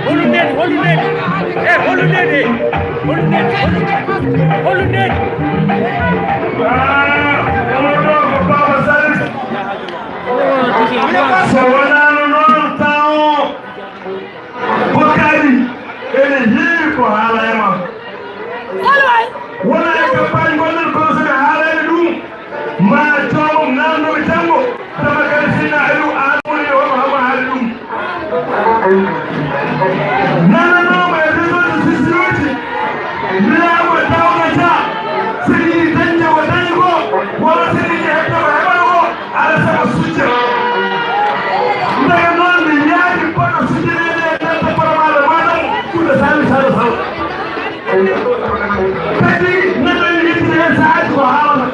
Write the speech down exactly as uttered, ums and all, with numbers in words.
Holu neni, holu neni. Eh, holu neni. Holu neni, holu neni. Holu neni. Ah, omo ɗo ko Baba Salif. So wonaano noon, taw o hokkaani ene heewi ko haala e ma. Wona e campagne ngonɗen, kono so mi haalaani ɗum, ma joomum nanndo mi janngo, tama kadi Seydina Aliou aan woni e hono hama haali ɗum. Nananooma e réseau de sociaux ji, wiyaama Daouda Dia, so yiɗi dañde ko dañi ko, walla so yiɗi heɓde ko heɓata ko, alaa sago sujja. Ndeke noon mi yaadi poɗɗo sujjaneede e nder département de Matam, Fouta Saalum Sara Sow. Kadi neɗɗo ene yettiri heen sahaaji ko haalata.